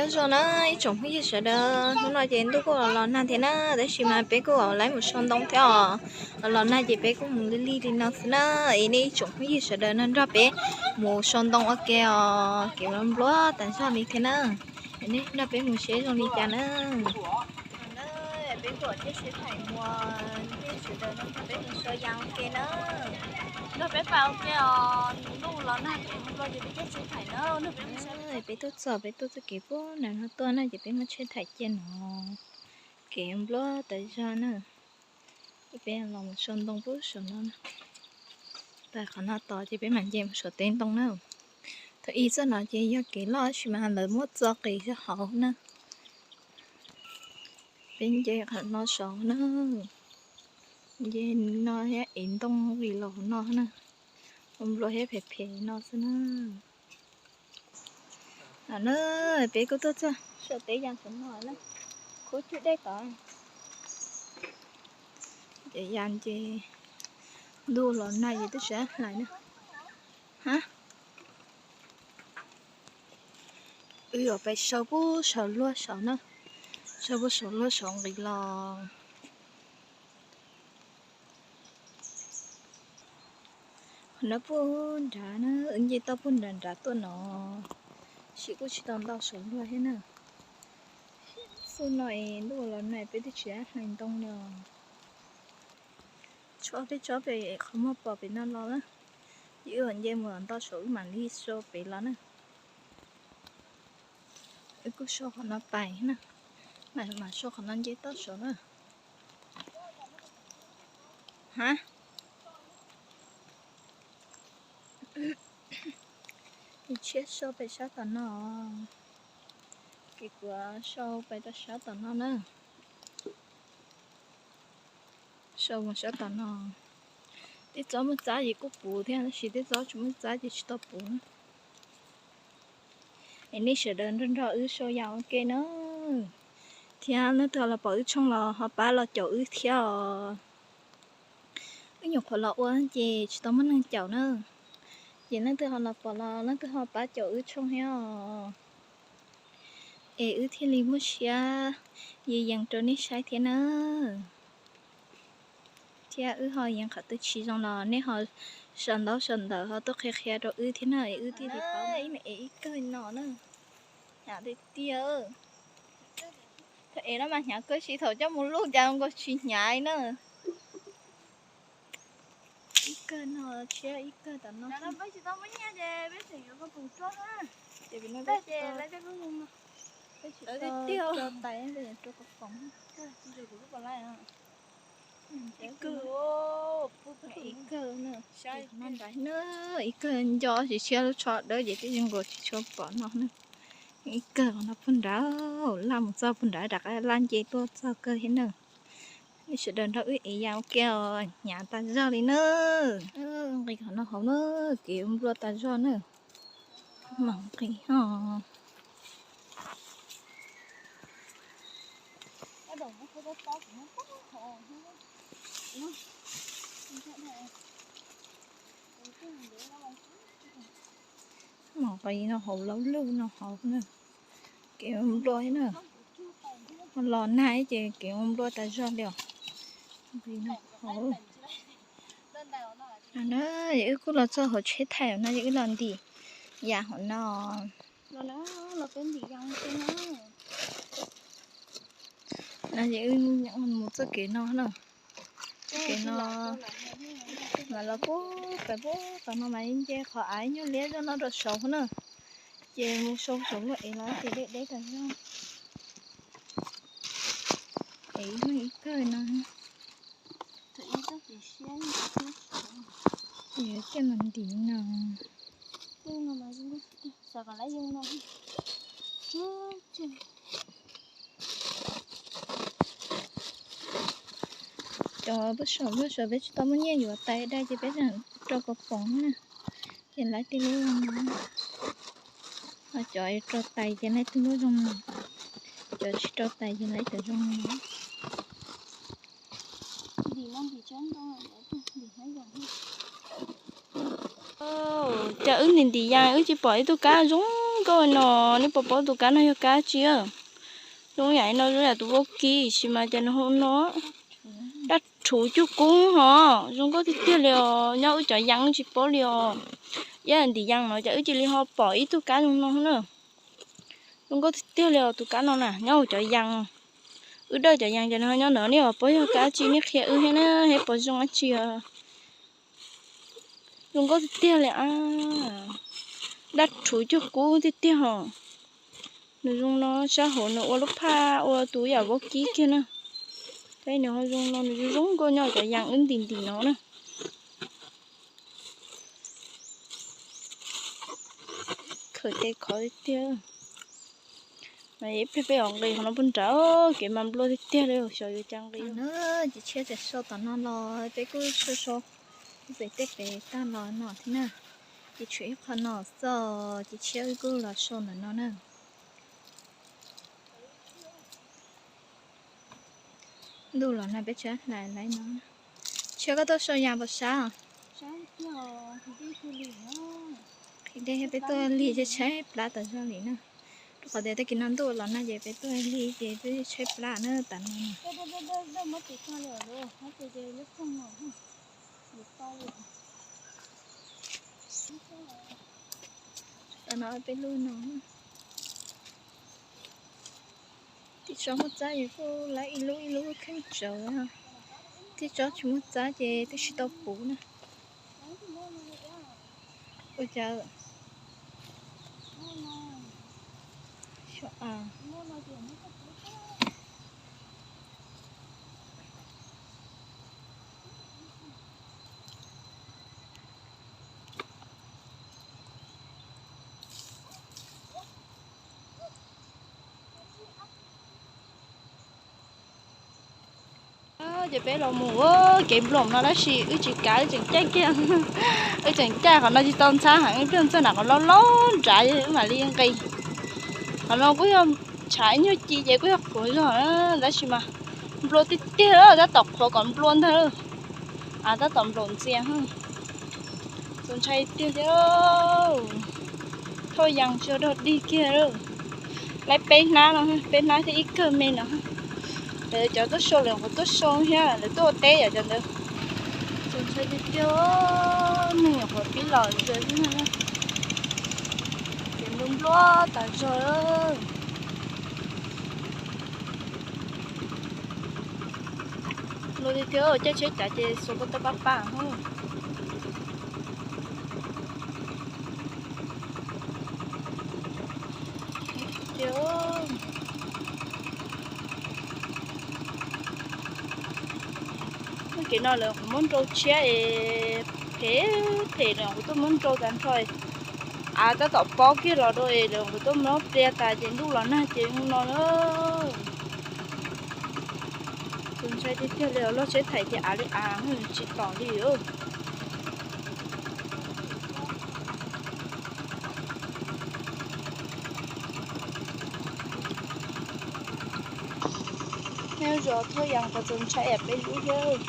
Nyob zoo na ib tsoom phooj ywg sawv daws, hnub no ces ntuj kuj los los nag thiab na, tab sis mas peb kuj los mus sau ntoo thiab os. Los los nag ces peb kuj mus lig lig li no xwb na. Es nej ib tsoom phooj ywg sawv daws no nrog peb mus sau ntoo ua ke os, kev npluab tas zog li thiab na. Es nej nrog peb mus seb zoo li cas na. Peb kuj caij tsheb thaim mus, nej sawv daws no nrog peb mus sau yas ua ke na. Nrog peb pais ua ke os, ntuj los nag kev npluab ces peb caij tsheb thaim na. Peb tuaj txog, peb tuaj txoj kev puag nram no tuaj na ces peb muab tsheb thaim cia no. Kev npluab tas zog na. Peb los mus sau ntoo puag saum no na. Tawm qhov no tos ces peb mam nce mus saum teb ntoo na. Thaum ub txoj no ces yog kev loj tab sis mas lawv muab txo qis rau hauv na. Peb nce qhov no saud na. Nce no thiab ev ntoo qis los hauv no na. Ua nplua thiab phem phem no xwb na. No na, peb kuj tuaj txog saum teb yas saum no na. Khub cub dej tod. Ces yas ces ntuj los nag ces twb tsis hlais na. Ha, wb yuav pais sau puag saum luag saud na. Sau puag saum luag saud nqis los. Qhov no puag nrad na, wb nce toj puag nrad nrad tuaj no. Sim kuj tsis tau ntau saud luag thiab na. Xub no es ntuj los nag peb twb tsis hlais ntoo li os. Tsob peb tsob pem qhov muag pom pem no los na. Ces wb nce mus ntau saud wb mam li sau pem los na. Wb kuj sau qhov no pais na. Mam sau qhov no nce toj saud na. Ha, tshiab sau pem sab tom no. Ces kuv sau pais rau sab tom no na. Sau mus sab tom no. Tej tsob muaj txab ces kuj puv thiab tab sis tej tsob tsis muaj txab ces tsis tau puv. Es nej sawv daws nrog nrog wb sau yas ua ke na. Thiab leej twg los pom wb tshooj los ho pab los caum wb thiab os. Wb nyuam qhuav los ua ces tsis tau muaj neeg caum na. Ces leej twg ho los pom los leej twg ho pab caum wb tshooj thiab os. Es wb thiaj li muaj siab yees yees rau nej saib thiab na. Thiab wb ho yees qhov twg tsis zoo los nej ho sau ntaub sau ntawv ho tuaj qhia qhia rau wb thiab na, es wb thiaj li paub. Ib me es ib kawg no na. Hnyav tiag tiag. Thaum ev no mas hnyav kawg, tsis thaum coj mus luj cas nkaus tsis hnyav na. Ib kawg no tshiab ib kawg tom no. Ib kawg na, ib kawg nco tsis tshiab lub tsho dawb ces twb zoo nkaus tsis tshua pom no na. Ib kawg no puag nrad, laj mus txog puag nrad rov qab laj nce tuaj txog kawg thiab na. Nej sawv daws nrog wb ev yas ua ke os, hnyav tas zog li na. Nqis qhov no hauv na, kev nplua tas zog na. Mam nqis os. Mam nqis no hauv laub lug no hauv na. Kev nplua na. Los nag ces kev nplua tas zog li os. Nqis no hauv. Wb kuj los txog hauv tsheb thaim no, wb los ntim yas hauv no. No ces wb mus txoj kev no na. Kev no mas los puag pem puag tom no mas nce qhov av nyuag liab zog no rau saud na. Ces mus sau saud luag ev los ces deb deb tas zog. Ev ib kawg no. Ces coj los ntim no. Cov peb saum luag saud peb tsis tau muaj nyiaj yuav tais dai ces peb rau kaus poom na. Ces laib tej lub zoo no. Ho cov rau tais ces laib tej lub zoo no. Cov tsis rau tais ces laib cov zoo no. Cas wb ntim ntim yas wb tsis pom ib tug kab zoo Nkauj no, nej puas paub tus kab no yog kab tsi? Zoo yam no zoo yam tus vaub kib, tab sis mas cas nws ho no. Daj rhuv cuag kub hos, zoo nkauj tiag tiag li os. Nyob wb cov yas wb tsis paub li os. Ib ntim yas no ces wb cia li ho pom ib tug kab zoo no na. Zoo nkauj tiag tiag li os tus kab no na, nyob wb cov yas. Wb dawj cov yas ces nws ho nyob ntawd, nej puas paub yog kab tsi nej qhia wb thiab na, thiab puas zoo dab tsi os. Zoo nkauj tiag tiag li a. Daj rhuv cuag kub tiag tiag hos. Nws zoo no, sab hauv nws ua lub phaj ua tus yam vaub kib kiag na. Tab nws ho zoo no, nws zoo zoo nkauj nyob cov yas wb ntim ntim no na. Khawm tes khov tiag tiag. Mas ib pliag peb os nqis qhov no puag nrad, kev mas nplua tiag tiag li, xyov yuav cas nqis na. Ces tshiab tseem so tom no los peb kuj so so pem tej pem tag los no thiab na. Ces tshuav ib qho no xwb, ces tshiab wb kuj los so ntawm no na. Ntuj los nag peb tshaib hlais laiv no. Tshiab koj tuaj so yas puas sab? Qhib dej peb tuaj lig tshaib plab tas zog li na. Rau qhov tias tag kis no ntuj los nag ces peb tuaj lig ces peb tshaib plab na tas no. Tam no peb lub no. Tib tsob muaj txab ces kuj lawv ib lub ib lub kheej tsawv, tib tsob tsis muaj txab ces twb tsis tau puv na. Ua cas Ces peb los mus ua kev nploom no tab sis wb tsis kav, wb tseem caij kiag, wb tseem caij qhov no tsis tau ntxhab heev, wb pliag ntxawg nram qhov laub laub nrad wb mam li nqis. Qhov no kuj yog tshav ib nyuag ci ces kuj yog qhuav zog na, tab sis mas nplua tiag tiag, tab tom qhuav kom nplua ntag. Tab tom nploom ntxias. Txaus ntshai tiag tiag. Thauj yas tsis dog dig kiag. Lawv peb hnab no, peb hnab thiab ib kawg me no. Lawv cov tuaj sau lawv qhuav tuaj sau thiab lawv tuaj ua teb yom cov ntawd. Txaus ntshai tiag tiag, neeg nyuam qhuav pib los zog xwb na. Ces nplua nplua tas zog. Nplua tiag tiag, caij tsheb cav ces xuas koj tau pab pab. Tiag. Kev no lawv qhuav muab nrau tshiab es phem phem, lawv qhuav tuaj muab nrau tag nrho. Av tab tom pob kiag los dua es lawv qhuav tuaj muab plias tas ces ntuj los nag ces zoo no na. Txaus ntshai tiag tiag li, loj tsheb thaim ces av li av tsis tom li. Nyob zoo thauj yas qhov txaus ntshai peb lub thiab.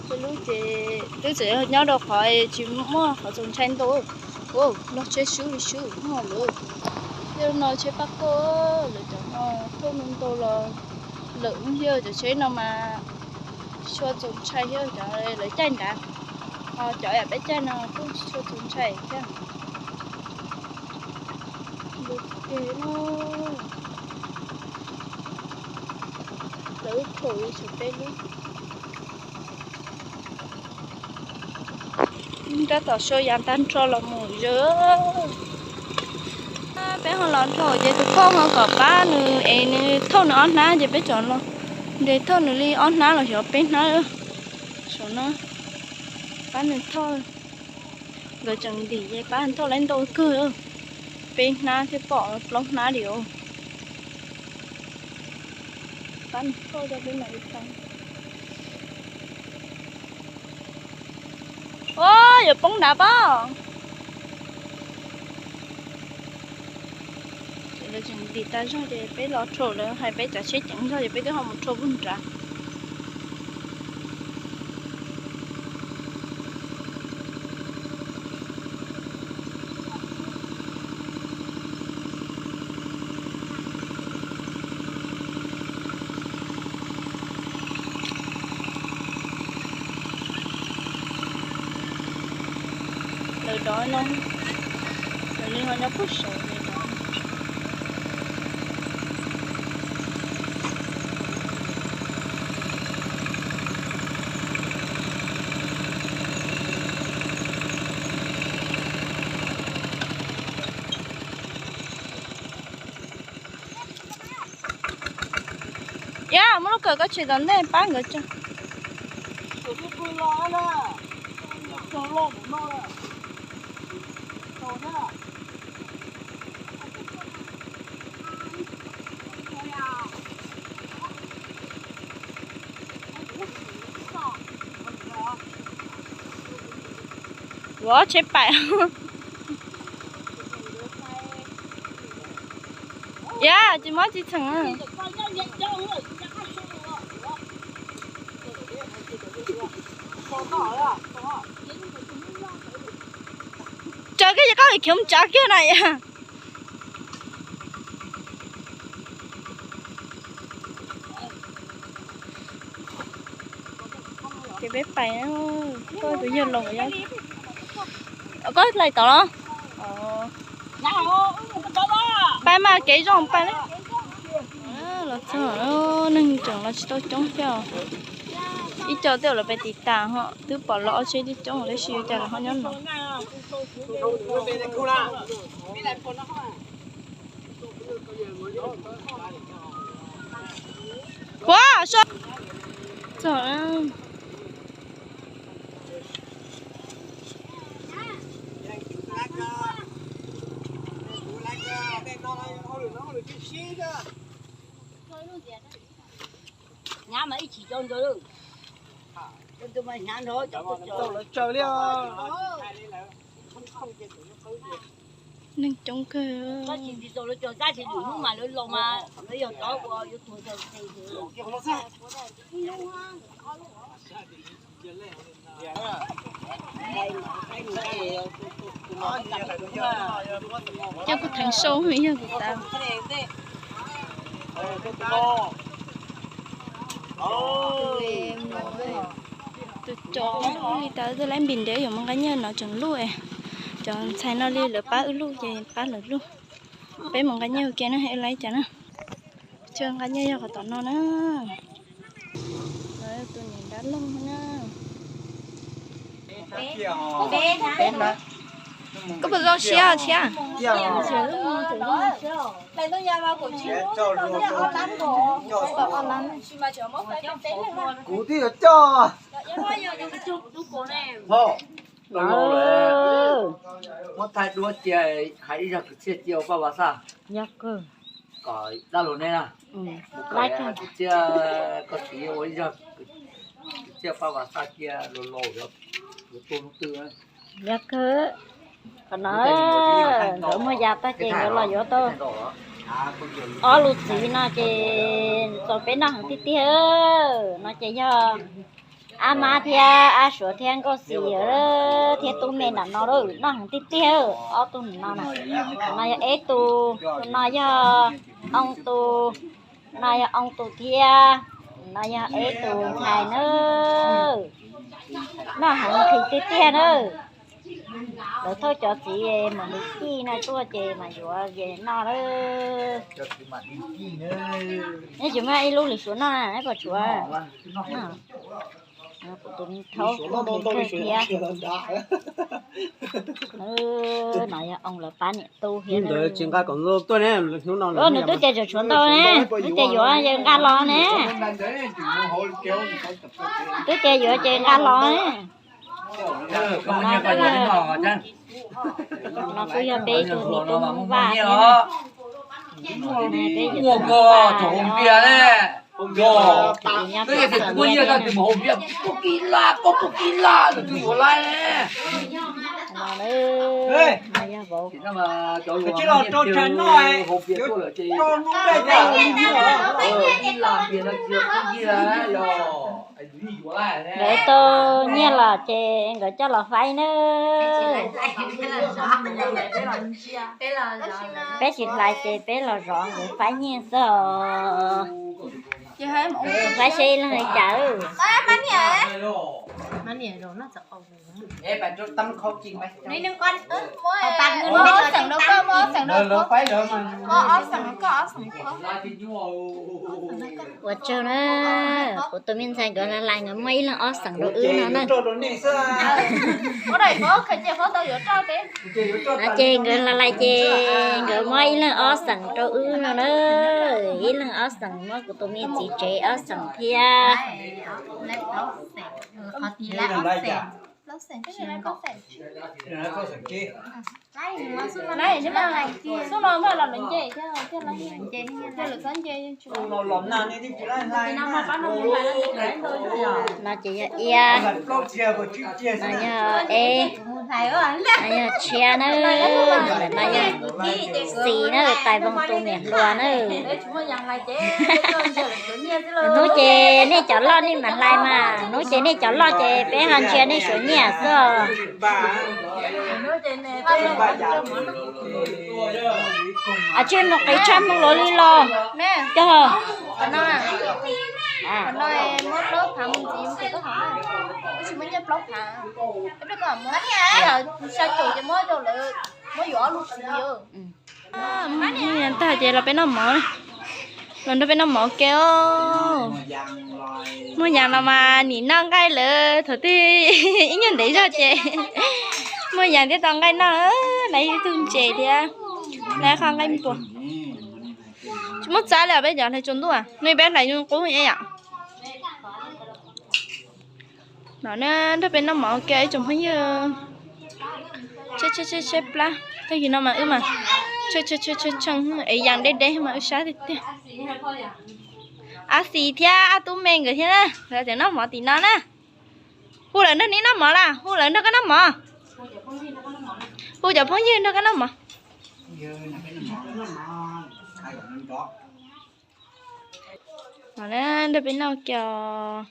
Peb lub ces twb tseem nyob rau qhov tsis muaj qhov txaus ntshai ntau. Loj tsheb swb li swb muaj lawm. Tej no tsheb pab koj, lawv cov no thauj ntau los lawm thiab, cov tsheb no mas tsis tshua txaus ntshai thiab, cov lawv caij nrad. Ho cov yam peb caij no kuj tsis tshua txaus ntshai thiab. Lawv ib thaum li tshuav peb lub. Tab tom sau yas tag nrho los mus zog. Peb ho los dhau ces tus phauj ho kom pab nws es nws thauj nws ob hnab ces peb tseem los nres thauj nws li ob hnab los xyov peb hnab. Saum no pab nws thauj, nkawd tseem ntim ces pab nws thauj lawv ntau kawg. Peb hnab thiab pom plaub hnab li os. Pab nws thauj rau peb mam li tau. Os, yuav poob nrad pob. Lawv tseem ntim tas zog ces peb los rho, lawv hais peb tsav tsheb ceev zog ces peb twb ho mus rho puag nrad. Rov no, li ho nyob puag saud li no. Yog muaj lub kawm koj tsis tom ntej pab nkawd tso. Ua tsheb paim. Yog tsis muab tsis txheem. Tsaws kiag yog koj khiav mus tsav kiag na yog. Ces peb pais, koj tus yawg laus, koj hlais tod los? Pais mas kev zoo pais. Los txog neeg tseem los tsis tau coob thiab. Ib co tej zaum lawv pais tiv tas ho twb pom los ob tsheb coob coob tab sis ua cas lawv ho nyob no. Kuv so txog. Hnyav mas ib chim cov ntawd, cov ntawd mas hnyav nrog cov tuaj tsaws li. Neeg coob kawg. Tab sis tsis tau lawv cog tab sis lwm hnub mas lawv los mas lawv yog cov uas yuav tuag txog. Coj kuv theev sau yog kuv tas. Tus cov li tas, twb laib npis ntev yuav mus nqa nyiaj no tseem luj, cov ntxhais no li lawv pab wb luj ces pab lawv luj. Peb mus nqa nyiaj ua ke na, wb laib cas na. Chaw nqa nyiaj yog qhov tom no na. Tus niam dab laug na. Koj puas zoo siab thiab? Kuv twb yuav coj. Muab thaij duab cia hais ib zag kwv txhiaj cia ua paj vas xaj. Yog kawg. Kom dab laug neb na, mus kawm hais kwv txhiaj, koj txiv ua ib zag kwv txhiaj paj vas xaj cia los laus yuav tuag hnub twg. Yog kawg. Qhov no nkawd muag yas tag ces nkawd los yuav tau. Ob lus txiv no ces txaus peb noj heev tiag tiag. No ces yog ab mab thiab ab suav thiab nkauj xis thiab tub me nram no lawm, noj heev tiag tiag. Ob tug no na, no yog eb tug, no yog oo tus, no yog oo tus thiab, no yog eb tus ntxhais na. Noj heev nqhis tiag tiag na. Lawv thauj cov txiv mam li tij no tuaj ces mas yuav es noj lawm. Neb tsis muaj ib lub lwm suav noj na, neb puas tshuav? Kuv tus me thaub kuj nqhis kawg thiab. No yog oo lawv pab niam tu thiab. Nws twb tias tseem tshuav ntau ne, twb tias yuav nqa los ne. Twb tias yuav ces nqa los ne. No kuj yog peb tug me tub Hmoob Vaj thiab. Peb yuav tus Hmoob Vaj no. Twb tias kuv muaj nyiaj tag twg mas haus npias, koj kis laj, koj kis laj, twb yuav laj. Ib laj npias no tsis yog pub nyiaj, nkawd tau nyiaj los ces nkawd coj los faib na. Peb tsis hlais ces peb los zov nkawd faib nyiaj xwb os. Faib seb ib leeg li cas. Muab ob xeem rau koj, muab ob xeem rau koj. Ua tsaug na, kuv tus me ntxhais nkawd hlais hlais nkawd muab ib leeg ob xeem rau wb no na. Ces nkawd hlais hlais ces nkawd muab ib leeg ob xeem rau wb no na. Ib leeg ob xeem, muab kuv tus me txiv tsev ob xeem thiab. No ces yog iab, no yog eb, no yog tshiab na, no yog xis na, tais voos tus niam hluas na. Hnub ces nej cov loj nej mam hlais mas, hnub ces nej cov loj ces peb ho ntsia nej suav nyiaj xwb. Ab, tsis mus qiv tshaj hmoo los li los. Cog. Ntag ces los peb noj mov, los nrog peb noj mov ke. Muaj Yas los mas nim noj nqaij lawm, thaum twg ib nyuag ntev zog ces Muaj Yas thiaj tau nqaij noj, lawv ib tug ntses thiab, lawv qho nqaij npua. Tsis muab txav li os, peb cov hlais tsaus ntuj, nej peb hlais zoo qub yom. No na, nrog peb noj mov ke ib tsoom phooj ywg. Tshaib tshaib plab, tag kis no mas wb mas tshaib tshaib tshaib tshaib, es Yas deb deb mas wb sab tiag tiag. Ab Xis thiab Ab Tub Me nkawd thiab na, lawv tseem noj mov tim no na. Hu lawv nrog neb noj mov las, hu lawv nrog koj noj mov. Hu cov phooj ywg nrog koj noj mov. No na, nrog peb noj kiag.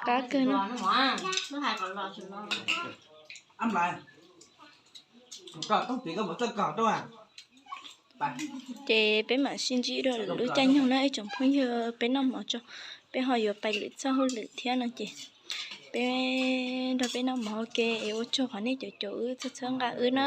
Qab kawg na. Ces peb mam sib ntsib dua lwm lub caij nyoog na ib tsoom phooj ywg, peb noj mov tso, peb ho yuav pais lwm txoj hauj lwm thiab no ces peb nrog peb noj mov ua ke es ua tsaug qhov nej caum caum wb txhawb txhawb nqa wb na.